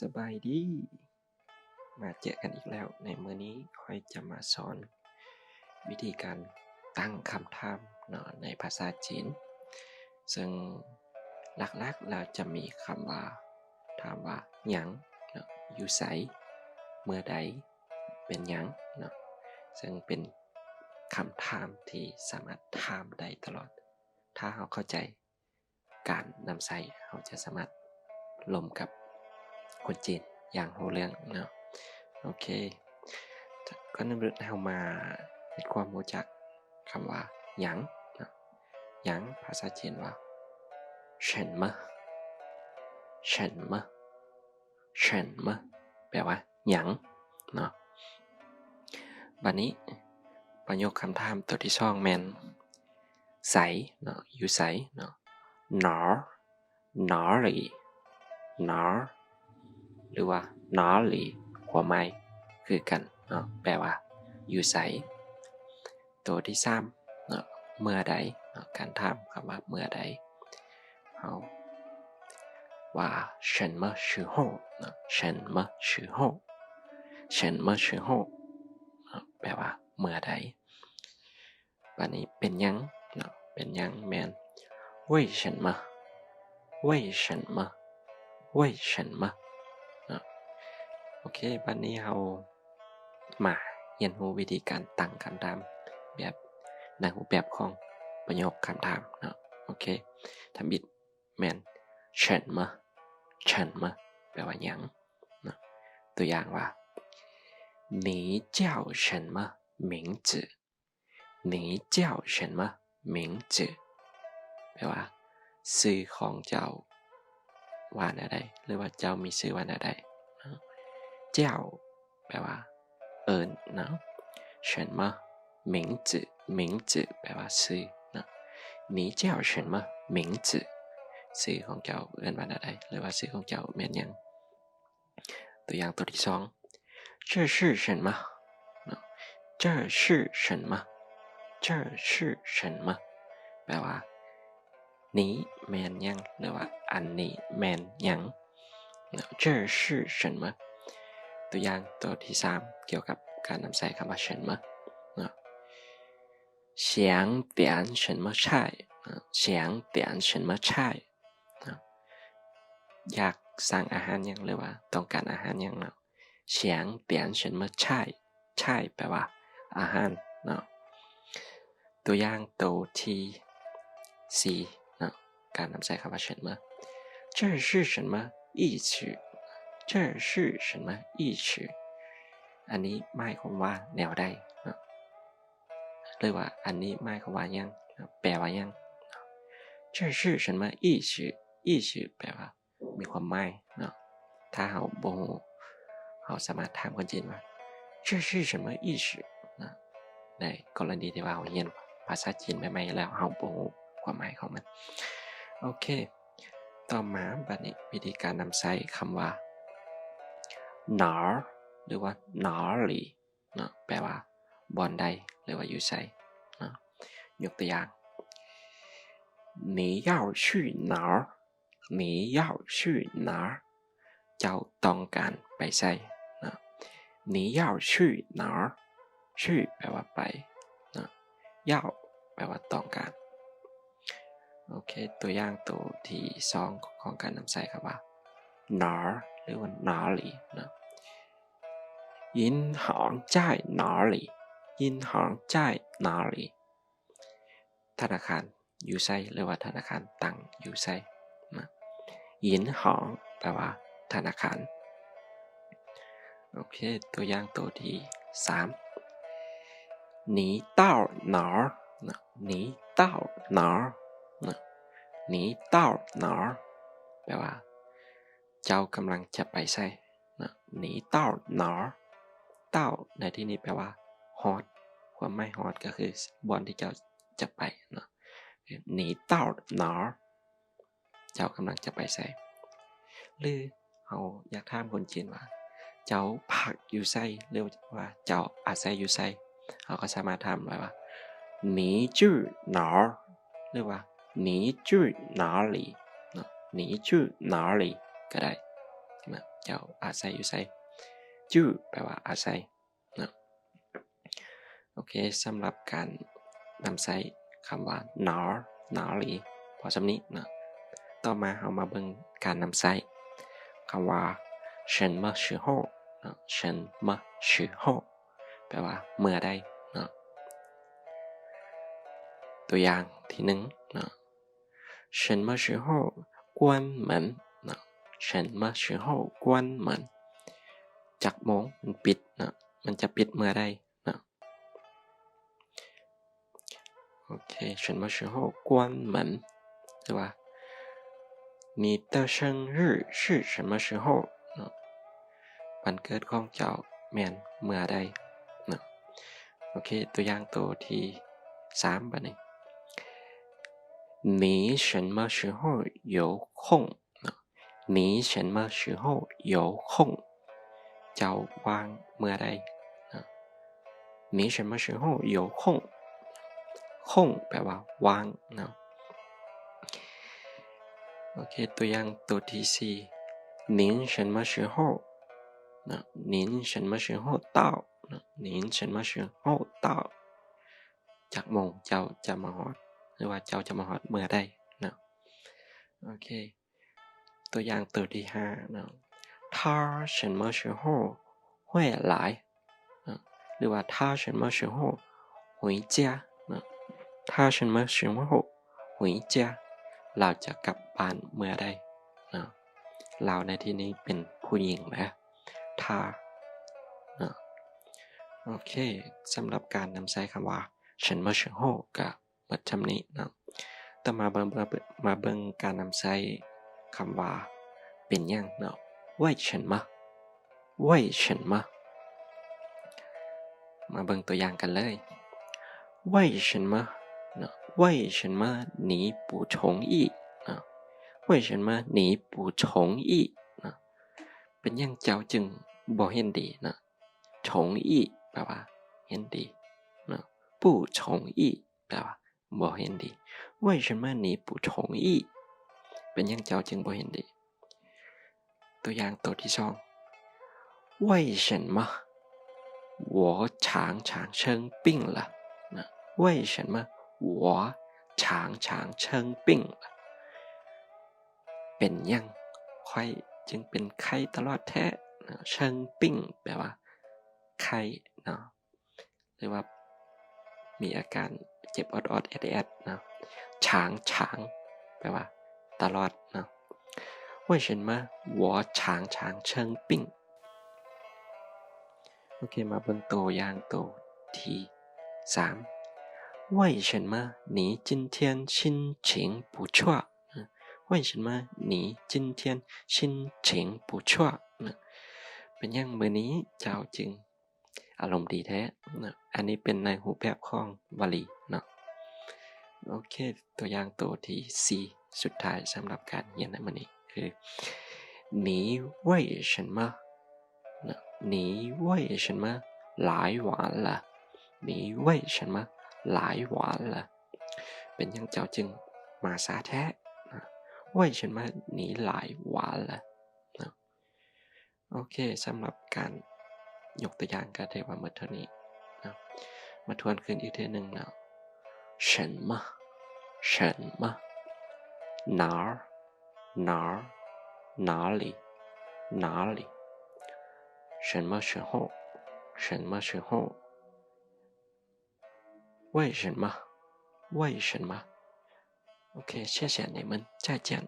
ສະບາຍດີ ມາເຈີກັນອີກແລ້ວ. ໃນມື້ນີ້ຂ້ອຍຈະມາສອນວິທີການຕັ້ງຄຳຖາມເນາະ ໃນພາສາຈີນ, ເຊິ່ງຫຼັກໆແລ້ວຈະມີຄຳວ່າ ຖາມວ່າ ຫຍັງເນາະ, ຢູ່ໃສ, ເມື່ອໃດ, ເປັນຫຍັງເນາະ, ເຊິ່ງເປັນຄຳຖາມທີ່ສາມາດຖາມໄດ້ຕະຫຼອດ. ຖ້າເຮົາເຂົ້າໃຈ ການນຳໃຊ້ ເຮົາຈະສາມາດລົມກັບຄົນຈີນຢ່າງຮູ້ເລື່ອງເນາະ. ໂອເຄ ກ່ອນອື່ນເຮົາມາເຮັດຄວາມຮູ້ຈັກຄຳວ່າ ຫຍັງເນາະ. ຫຍັງ ພາສາຈີນວ່າ 什么, 什么, 什么 ແປວ່າ ຫຍັງເນາະ. ບາດນີ້ປະໂຫຍກຄຳຖາມໂຕທີສອງແມ່ນ ໃສເນາະ, ຢູ່ໃສເນາະ, 哪儿, 哪里, 哪儿 ຫຼືວ່າ 哪里 ຄວາມໝາຍຄືກັນເນາະ, ແປວ່າ ຢູ່ໃສ. ໂຕທີສາມເນາະ, ເມື່ອໃດເນາະ, ການຖາມຄຳວ່າ ເມື່ອໃດ ເຮົາວ່າ 什么时候 ເນາະ, 什么时候, 什么时候 ເນາະ, ແປວ່າ ເມື່ອໃດ. ບາດນີ້ ເປັນຫຍັງເນາະ, ເປັນຫຍັງແມ່ນ 为什么, 为什么, 为什么 ເນາະ. ໂອເຄ ບາດນີ້ເຮົາມາຮຽນຮູ້ວິທີການຕັ້ງຄຳຖາມແບບໃນຮູບແບບຂອງປະໂຫຍກຄຳຖາມເນາະ. ໂອເຄ ທຳອິດ ແມ່ນ 什么, 什么 ແປວ່າຫຍັງເນາະ. ຕົວຢ່າງວ່າ 你叫什么名字, 你叫什么名字 ແປວ່າ ຊື່ຂອງເຈົ້າວ່າແນວໃດ ຫຼືວ່າເຈົ້າມີຊື່ວ່າແນວໃດເນາະ. 叫 ແປວ່າ ເອີ້ນເນາະ, 什么名字, 名字 ແປວ່າຊື່ເນາະ. 你叫什么名字? ຊື່ຂອງເຈົ້າເອີ້ນວ່າແນວໃດ ຫຼືວ່າຊື່ຂອງເຈົ້າແມ່ນຫຍັງ? ຕົວຢ່າງຕົວທີສອງ 这是什么 ເນາະ, 这是什么, 这是什么 ແປວ່າ ນີ້ແມ່ນຫຍັງ ຫຼືວ່າອັນນີ້ແມ່ນຫຍັງເນາະ, 这是什么. ຕົວຢ່າງຕົວທີສາມ ກ່ຽວກັບການນຳໃຊ້ຄຳວ່າ 什么 ເນາະ, 想点什么菜 ເນາະ, 想点什么菜 ເນາະ, ຢາກສັ່ງອາຫານຫຍັງ ຫຼືວ່າຕ້ອງການອາຫານຫຍັງເນາະ. 想点什么菜 菜 ແປວ່າອາຫານເນາະ. ຕົວຢ່າງໂຕທີສີ່ເນາະ, ການນຳໃຊ້ຄຳວ່າ 什么 这是什么意思, 这是什么意思 ອັນນີ້ໝາຍຄວາມວ່າແນວໃດເນາະ ຫຼືວ່າອັນນີ້ໝາຍຄວາມວ່າຫຍັງ, ແປວ່າຫຍັງ? 这是什么意思, 意思 ແປວ່າມີຄວາມໝາຍເນາະ. ຖ້າເຮົາບໍ່ຮູ້ ເຮົາສາມາດຖາມຄົນຈີນວ່າ 这是什么意思 ເນາະ, ໃນກໍລະນີທີ່ວ່າເຮົາຮຽນພາສາຈີນໃໝ່ໆແລ້ວ ເຮົາບໍ່ຮູ້ຄວາມໝາຍຂອງມັນ. ໂອເຄ ຕໍ່ມາບາດນີ້ ວິທີການນຳໃຊ້ຄຳວ່າ 哪儿 ຫຼືວ່າ 哪里 ເນາະ, ແປວ່າບ່ອນໃດ ຫຼືວ່າຢູ່ໃສເນາະ. ຍົກຕົວຢ່າງ 你要去哪儿, 你要去哪儿 ເຈົ້າຕ້ອງການໄປໃສເນາະ. 你要去哪儿, 去ແປວ່າໄປເນາະ, 要ແປວ່າຕ້ອງການ. ໂອເຄ ຕົວຢ່າງໂຕທີສອງຂອງການນຳໃຊ້ຄຳວ່າ 哪儿 ຫຼືວ່າ 哪里 ເນາະ. 银行在哪里? 银行在哪里? ທະນາຄານຢູ່ໃສ ຫຼືວ່າທະນາຄານຕັ້ງຢູ່ໃສເນາະ. 银行 ແປວ່າທະນາຄານ. ໂອເຄ ຕົວຢ່າງໂຕທີສາມ 你到哪儿 ເນາະ, 你到哪儿 ເນາະ, 你到哪儿 ແປວ່າ ເຈົ້າກຳລັງຈະໄປໃສເນາະ. 你到哪儿? 到 ໃນທີ່ນີ້ແປວ່າຮອດ, ຄວາມໝາຍຮອດກໍຄືບ່ອນທີ່ເຈົ້າຈະໄປເນາະ. 你到哪儿? ເຈົ້າກຳລັງຈະໄປໃສ? ຫຼືເຮົາຢາກຖາມຄົນຈີນວ່າ ເຈົ້າພັກຢູ່ໃສ ຫຼືວ່າເຈົ້າອາໄສຢູ່ໃສ? ເຮົາກໍສາມາດຖາມໄດ້ວ່າ 你住哪儿 ຫຼືວ່າ 你住哪里 ເນາະ, 你住哪里 ກໍໄດ້. ນະ ເຈົ້າອາໄສຢູ່ໃສ? 住 ແປວ່າອາໄສນະ. ໂອເຄ ສຳລັບການນຳໃຊ້ຄຳວ່າ 哪儿 哪里 ພໍສ່ຳນີ້ນະ. ຕໍ່ມາເຮົາມາເບິ່ງການນຳໃຊ້ຄຳວ່າ 什么时候 ນະ 什么时候 ແປວ່າເມື່ອໃດເນາະ. ຕົວຢ່າງທີໜຶ່ງເນາະ 什么时候关门 ເນາະ 什么时候关门 ຈັກໂມງມັນປິດເນາະ ມັນຈະປິດເມື່ອໃດເນາະ. ໂອເຄ 什么时候关门 ຫຼືວ່າ 你的生日是什么时候 ເນາະ ວັນເກີດຂອງເຈົ້າແມ່ນເມື່ອໃດເນາະ. ໂອເຄ ຕົວຢ່າງໂຕທີສາມບາດນີ້ 你什么时候有空 ເນາະ 你什么时候有空 ເຈົ້າວ່າງເມື່ອໃດເນາະ. 你什么时候有空 空 ແປວ່າວ່າງເນາະ. ໂອເຄ ຕົວຢ່າງໂຕທີສີ່ 您什么时候 ນະ 您什么时候到 ນະ 您什么时候到 ຈັກໂມງເຈົ້າຈະມາຮອດ ຫຼືວ່າເຈົ້າຈະມາຮອດເມື່ອໃດເນາະ. ໂອເຄ ຕົວຢ່າງໂຕທີຫ້າເນາະ 他什么时候会来 ເນາະ ຫຼືວ່າ 他什么时候回家 ເນາະ 他什么时候回家 ລາວຈະກັບບ້ານເມື່ອໃດເນາະ. ລາວໃນທີ່ນີ້ເປັນຜູ້ຍິງນະ 他 ເນາະ. ໂອເຄ ສຳລັບການນຳໃຊ້ຄຳວ່າ 什么时候 ກະ ໝົດຊ່ຳນີ້ເນາະ. ຕໍ່ມາເບິ່ງ ມາເບິ່ງການນຳໃຊ້ຄຳວ່າເປັນຫຍັງເນາະ 为什么 为什么 ມາເບິ່ງຕົວຢ່າງກັນເລີຍ 为什么 ເນາະ 为什么你不同意 ເນາະ 为什么你不同意 ເນາະ ເປັນຫຍັງເຈົ້າຈຶ່ງບໍ່ເຫັນດີເນາະ. 同意 ແປວ່າເຫັນດີເນາະ 不同意 ແປວ່າບໍ່ເຫັນດີ 为什么你不同意 ເປັນຫຍັງເຈົ້າຈຶ່ງບໍ່ເຫັນດີ. ຕົວຢ່າງໂຕທີສອງ 为什么我常常生病了 ນະ 为什么我常常生病了 ເປັນຫຍັງຂ້ອຍຈຶ່ງເປັນໄຂ້ຕະຫຼອດແທ້ 生病 ແປວ່າໄຂ້ເນາະ ຫຼືວ່າມີອາການເຈັບອອດໆແອດໆເນາະ. 常常 ແປວ່າຕະຫຼອດເນາະ 为什么我常常生病 ໂອເຄ ມາເບິ່ງໂຕຢ່າງໂຕທີສາມ 为什么你今天心情不错 为什么你今天心情不错 ເປັນຫຍັງມື້ນີ້ເຈົ້າຈຶ່ງອາລົມດີແທ້ເນາະ. ອັນນີ້ເປັນໃນຮູບແບບຂອງວະລີເນາະ. ໂອເຄ ຕົວຢ່າງໂຕທີສີ່ ສຸດທ້າຍສຳລັບການຮຽນໃນມື້ນີ້ຄື 你为什么 ນະ 你为什么来晚了 你为什么来晚了 ເປັນຫຍັງເຈົ້າຈຶ່ງມາຊ້າແທ້ ນະ 为什么你来晚了 ນະ. ໂອເຄ ສຳລັບການຍົກຕົວຢ່າງກໍຖືວ່າໝົດເທົ່ານີ້ເນາະ. ມາທວນຄືນອີກເທື່ອໜຶ່ງເນາະ 什么 什么 哪儿 哪儿 哪里 哪里 什么时候 什么时候 为什么 为什么 โอเค 谢谢你们 再见